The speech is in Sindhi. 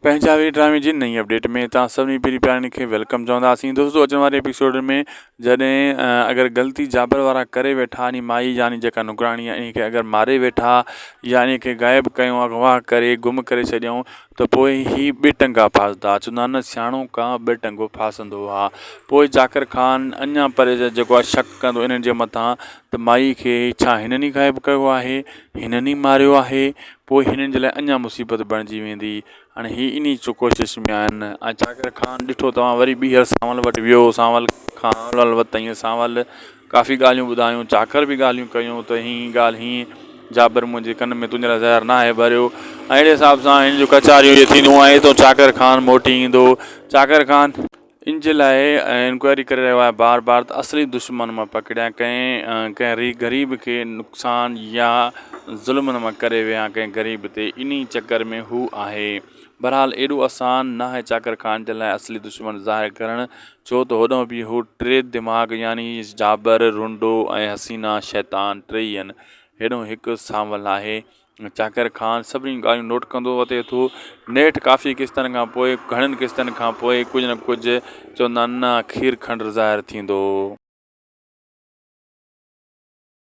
پنهنجا وي ڊرامي جي نئين اپڊيٽ ۾ توهان سڀني پيري پيارن کي welcome چونداسين دوستو اچڻ واري ايپيسوڊ ۾ جڏهن اگر غلطي جابر وارا ڪري ويٺا يعني مائي يعني جيڪا نوڪراڻي آهي ان کي اگر ماري ويٺا يا ان کي غائب ڪيو اغوا ڪري گم ڪري ڇڏيائون ته پوء هي ٻه ٽنگا ڦاسندا چوندا آهن نه سياڻو ڪانء ٻه ٽنگو ڦاسندو آهي پوء چاڪر خان اڃا پري جيڪو آهي شڪ ڪندو انهن جي مٿان ته مائي کي ڇا هنن ئي غائب ڪيو آهي هنن ئي ماريو آهي پوء هنن جي لاء اڃا مصيبت بڻجي ويندي. هاڻي هي انهي ڪوشش ۾ آهن ۽ چاڪر خان ڏٺو توهان وري ٻيهر سانول وٽ ويو سانول کان حال احوال ورتائين سانول ڪافي ڳالهيون ٻڌايون چاڪر به ڳالهيون ڪيون ته هي ڳالهه هيئن جابر منهنجي ڪن ۾ تنهنجي لاء زهر ناهي ڀريو ۽ اهڙي حساب سان هن جون ڪچهريون اهي ٿينديون آهن ايترو چاڪر خان موٽي ايندو چاڪر خان ان جي لاء انڪوائري ڪري رهيو آهي بار بار ته اصلي دشمن مان پڪڙيان ڪنهن ڪنهن غريب کي نقصان يا ظلم نه مان ڪري ويهان ڪنهن غريب تي انهي چڪر ۾ هو آهي بهرحال ايڏو آسان ناهي چاڪر خان جي لاء اصلي دشمن ظاهر ڪرڻ ڇو ته هوڏانهن به هو ٽي دماغ يعني جابر رنڊو ۽ حسينا شيطان ٽيئي آهن هيڏانهن هڪ سانول آهي چاڪر خان سڀني ڳالهيون نوٽ ڪندو وتي ٿو. نيٺ ڪافي قسطن کان پوء گهڻن قسطن کان پوء ڪجهه نه ڪجهه چوندا آهن نه کير کنڊ ظاهر ٿيندو.